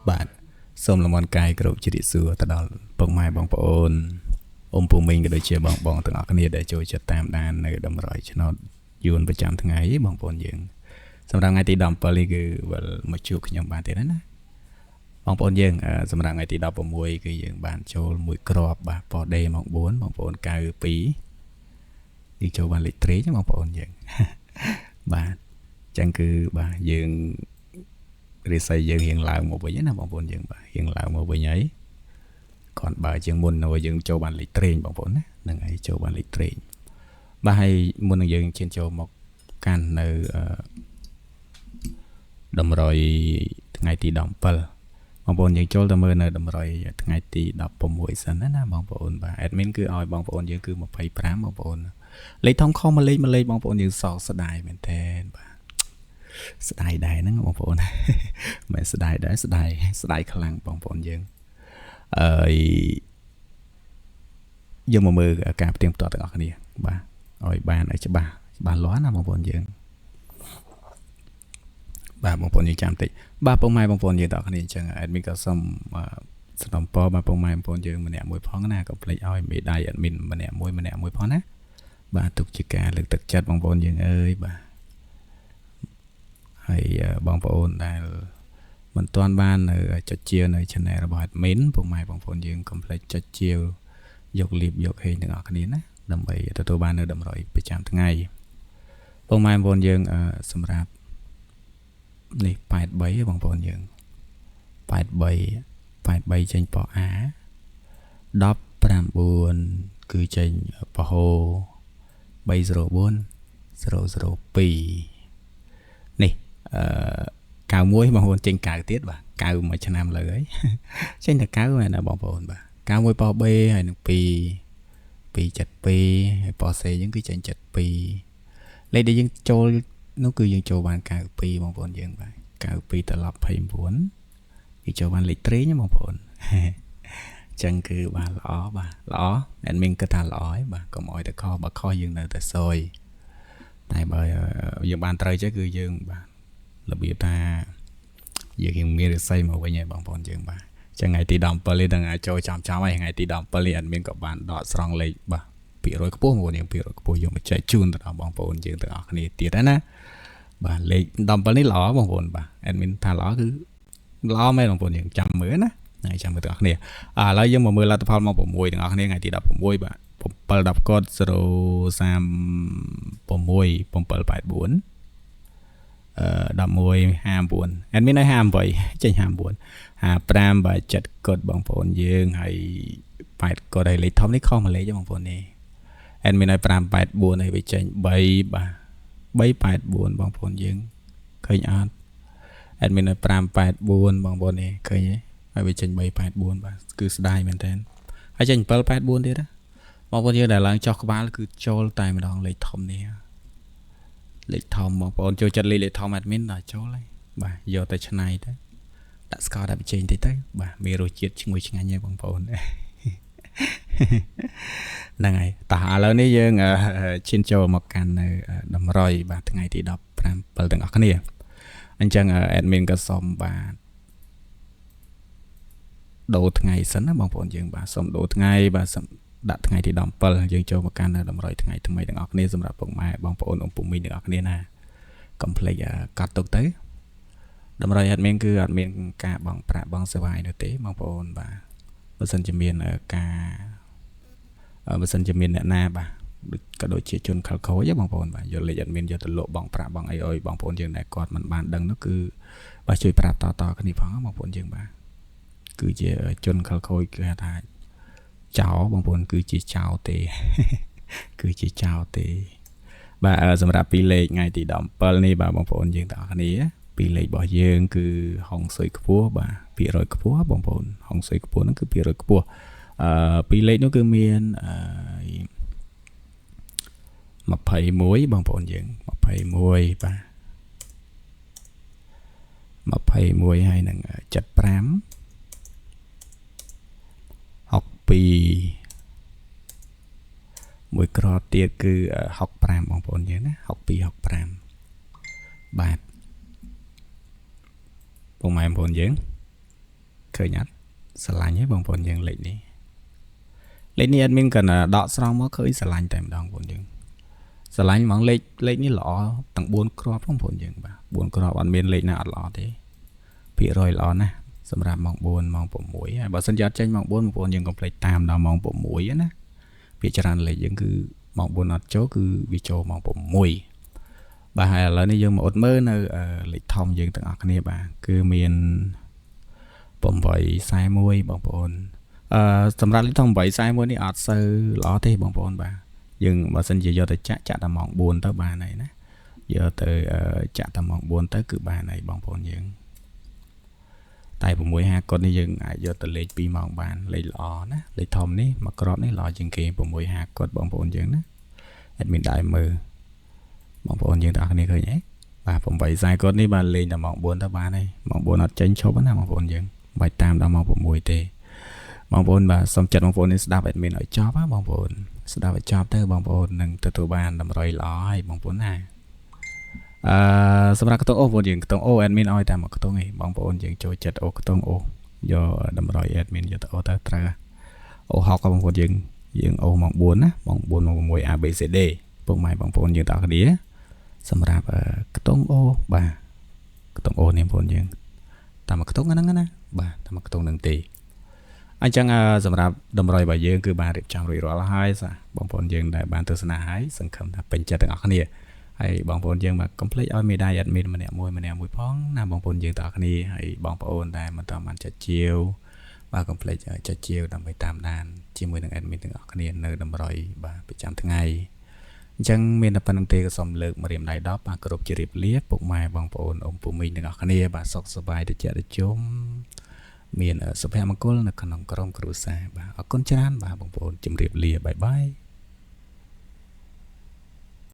បាទសូមលំអរកាយគ្រប់ជម្រាបសួរទៅដល់ពុកម៉ែបងប្អូនអ៊ំពូមីងក៏ដូចជាបងបងទាំងអស់គ្នាដែលចូលចិត្តតាមដាននៅតម្រុយឆ្នោតយួនប្រចាំថ្ងៃបងប្អូនយើងសម្រាប់ថ្ងៃទី17នេះគឺវិលមកជួបខ្ញុំបានទៀតណាបងប្អូនយើងសម្រាប់ថ្ងៃទី16គឺយើងបានចូលមួយគ្រាប់បាទប៉ដេម៉ោង4បងប្អូន92នេះចូលបានលេខត្រេកបងប្អូនយើងបាទអញ្ចឹងគឺបាទយើងរិស័យយើងរៀងឡើងមកវិញណាបងប្អូនយើងបាទរៀងឡើងមកវិញហើយគាត់បើជាងមុននៅយើងចូលបានលេខត្រេងបងប្អូនណាហ្នឹងហើយចូលបានលេខត្រេងបាទហើយមុននឹងយើងឈានចូលមកកាន់នៅតម្រុយថ្ងៃទី17បងប្អូនយើងចូលទៅមើលនៅតម្រុយថ្ងៃទី16សិនណាបងប្អូនបាទ admin គឺឲ្យបងប្អូនយើងគឺ25បងប្អូនលេខធំខុសមួយលេខមួយលេខបងប្អូនយើងសោកស្ដាយមែនតើបាទស្ដាយដែរហ្នឹងបងប្អូនមិនស្ដាយដែរស្ដាយស្ដាយខ្លាំងបងប្អូនយើងអឺយើងមកមើលការផ្ទៀងផ្ទាត់ទាំងអស់គ្នាបាទឲ្យបានឲ្យច្បាស់ច្បាស់លាស់ណាបងប្អូនយើងបាទបងប្អូនយើងចាំតិចបាទពុកម៉ែបងប្អូនយើងទាំងអស់គ្នាអញ្ចឹង admin ក៏សូមសំណពរបាទពុកម៉ែបងប្អូនយើងម្នាក់មួយផងណាកុំភ្លេចឲ្យមេដៃ admin ម្នាក់មួយម្នាក់មួយផងណាបាទទុកជាការលើកទឹកចិត្តបងប្អូនយើងអើយបាទហើយបងប្អូនដែលមិនទាន់បាននៅចុចជានៅ channel របស់ admin ពុកម៉ែបងប្អូនយើងកុំភ្លេចចុចជាយកលីបយកហេងទាំងអស់គ្នាណាដើម្បីទទួលបាននៅតម្រុយប្រចាំថ្ងៃពុកម៉ែបងប្អូនយើងសម្រាប់នេះ83បងប្អូនយើង83 83ចេញប៉ A 19គឺចេញពហោ304 002នេះអឺ91បងប្អូនចេញ9ទៀតបាទ9មួយឆ្នាំលើហើយចេញតែ9មែនណាបងប្អូនបាទ91ប៉ B ហើយនឹង2 272ហើយប៉ C យើងគឺចេញ72លេខដែលយើងចូលនោះគឺយើងចូលបាន92បងប្អូនយើងបាទ92ត្រឡប់29គឺចូលបានលេខត្រេងបងប្អូនចឹងគឺបាទល្អបាទល្អ admin គិតថាល្អហើយបាទកុំអោយតែខុសបើខុសយើងនៅតែសយតែបើយើងបានត្រូវចេះគឺយើងបាទរបៀបថាយើងរៀងមានរិស័យមកវិញហើយបងប្អូនយើងបាទចឹងថ្ងៃទី17នេះដល់ចូលចំចំហើយថ្ងៃទី17នេះ admin ក៏បានដកស្រង់លេខបាទ200ខ្ពស់បងប្អូនយើង200ខ្ពស់យកមកចែកជូនទៅដល់បងប្អូនយើងទាំងអស់គ្នាទៀតណាបាទលេខ17នេះល្អបងប្អូនបាទ admin ថាល្អគឺល្អមែនបងប្អូនយើងចាំមើលណាហើយចាំមើលទាំងអស់គ្នាឥឡូវយើងមកមើលលទ្ធផលមក6ទាំងអស់គ្នាថ្ងៃទី16បាទ7 10កត036 784អឺ11 59 admin ឲ្យ58ចេញ59 55បាទ7កុដបងប្អូនយើងហើយ8កុដហើយលេខធំនេះខុសមួយលេខបងប្អូននេះ admin ឲ្យ584ហើយវាចេញ3បាទ384បងប្អូនយើងឃើញអត់ admin ឲ្យ584បងប្អូននេះឃើញទេហើយវាចេញ384បាទគឺស្ដាយមែនតើហើយចេញ784ទៀតណាបងប្អូនយើងដែលឡើងចុះក្បាលគឺចូលតែម្ដងលេខធំនេះលេខធំបងប្អូនចូលចិត្តលេខលេខធំ admin ដល់ចូលហើយបាទយកទៅឆ្នៃទៅដាក់ស្ករដាក់ប៊ីចេងតិចទៅបាទមានរសជាតិឈ្ងុយឆ្ងាញ់ហើយបងប្អូនហ្នឹងហើយតោះឥឡូវនេះយើងឈានចូលមកកាន់នៅតម្រុយបាទថ្ងៃទី17ទាំងអស់គ្នាអញ្ចឹង admin ក៏សូមបាទដូរថ្ងៃសិនណាបងប្អូនយើងបាទសូមដូរថ្ងៃបាទសូមដាក់ថ្ងៃទី17យើងចូលមកកាន់នៅតម្រុយថ្ងៃថ្មីទាំងអស់គ្នាសម្រាប់ពុកម៉ែបងប្អូនអ៊ំពូមីងទាំងអស់គ្នាណាកុំភ្លេចកត់ទុកទៅតម្រុយ admin គឺអត់មានការបង់ប្រាក់បង់សេវានោះទេបងប្អូនបាទបើសិនជាមានការបើសិនជាមានអ្នកណាបាទក៏ដូចជាជនខិលខូចបងប្អូនបាទយកលេខ admin យកទៅលក់បង់ប្រាក់បង់អីឲ្យបងប្អូនយើងដែលគាត់មិនបានដឹងនោះគឺបាទជួយប្រាប់តតគ្នាផងបងប្អូនយើងបាទគឺជាជនខិលខូចគឺហៅថាចោលបងប្អូនគឺជាចោលទេគឺជាចោលទេបាទសម្រាប់ពីលេខថ្ងៃទី17នេះបាទបងប្អូនយើងទាំងអស់គ្នាពីលេខរបស់យើងគឺហុងស៊ុយខ្ពស់បាទ200ខ្ពស់បងប្អូនហុងស៊ុយខ្ពស់ហ្នឹងគឺ200ខ្ពស់អឺពីលេខនោះគឺមានអឺ21បងប្អូនយើង21បាទ21ហើយនឹង75 62មួយក្របទៀតគឺ65បងប្អូនយើងណា62 65បាទពុកម៉ែបងប្អូនយើង ឃើញអត់ស្រឡាញ់ហ៎បងប្អូនយើងលេខនេះលេខនេះ admin គាត់ដកស្រង់មកឃើញស្រឡាញ់តែម្ដងបងប្អូនយើងស្រឡាញ់ហ្មងលេខលេខនេះល្អទាំង4គ្រាប់បងប្អូនយើងបាទ4គ្រាប់អត់មានលេខណាអត់ល្អទេភាគរយល្អណាស់សម្រាប់ម៉ោង4ម៉ោង6ហើយបើសិនជាអត់ចេញម៉ោង4បងប្អូនយើងកុំភ្លេចតាមដល់ម៉ោង6ណាភាគច្រើនលេខយើងគឺម៉ោង4អត់ចូលគឺវាចូលម៉ោង6បាទហើយឥឡូវនេះយើងមកអត់មើលនៅលេខធំយើងទាំងអស់គ្នាបាទគឺមាន841បងប្អូនអឺសម្រាប់លេខធំ841នេះអត់សូវល្អទេបងប្អូនបាទយើងបើសិនជាយកទៅចាក់ចាក់តែម៉ោង4ទៅបានហើយណាយកទៅចាក់តែម៉ោង4ទៅគឺបានហើយបងប្អូនយើងតែ650កុដនេះយើងអាចយកទៅលេខ2ម៉ោងបានលេខល្អណាលេខធំនេះមួយគ្រាប់នេះល្អជាងគេ650កុដបងប្អូនយើងណា admin ដែរមើលបងប្អូនយើងទាំងអស់គ្នាឃើញទេបាទ8ខ្សែកុដនេះបាទលេងតែម៉ោង4ទៅបានហើយម៉ោង4អត់ចេញឈប់ណាបងប្អូនយើងមិនបាច់តាមដល់ម៉ោង6ទេបងប្អូនបាទសូមចិត្តបងប្អូននេះស្ដាប់ admin ឲ្យចប់ណាបងប្អូនស្ដាប់ឲ្យចប់ទៅបងប្អូននឹងទទួលបានតម្រុយល្អហើយបងប្អូនណាអឺសម្រាប់ខ្ទង់អូបងប្អូនយើងខ្ទង់អូ admin ឲ្យតែមួយខ្ទង់ឯងបងប្អូនយើងចូលចិត្តអូខ្ទង់អូយកតម្រុយ admin យកទៅអូទៅត្រូវអូហុកបងប្អូនយើងយើងអូម៉ោង4ណាម៉ោង4ម៉ោង6 A B C D ពុកម៉ែបងប្អូនយើងទាំងអស់គ្នាសម្រាប់ខ្ទង់អូបាទខ្ទង់អូនេះបងប្អូនយើងតាមមួយខ្ទង់ហ្នឹងណាបាទតាមមួយខ្ទង់ហ្នឹងទេអញ្ចឹងសម្រាប់តម្រុយរបស់យើងគឺបានរៀបចំរួចរាល់ហើយសាបងប្អូនយើងដែលបានទស្សនាហើយសង្ឃឹមថាពេញចិត្តទាំងអស់គ្នាហើយបងប្អូនយើងបាទកុំភ្លេចឲ្យមេដៃ admin ម្នាក់មួយម្នាក់មួយផងណាបងប្អូនយើងទាំងអស់គ្នាហើយបងប្អូនដែលមិនទាន់បានចុចជាវបាទកុំភ្លេចចុចជាវដើម្បីតាមដានជាមួយនឹង admin ទាំងអស់គ្នានៅតម្រុយបាទប្រចាំថ្ងៃអញ្ចឹងមានតែប៉ុណ្្នឹងទេក៏សូមលើកម្រាមដៃ10បាទគ្រប់ជម្រាបលាពុកម៉ែបងប្អូនអ៊ំពូមីងទាំងអស់គ្នាបាទសុខសប្បាយត្រជាក់ត្រជុំមានសុភមង្គលនៅក្នុងក្រុមគ្រួសារបាទអរគុណច្រើនបាទបងប្អូនជម្រាបលាបាយបាយ។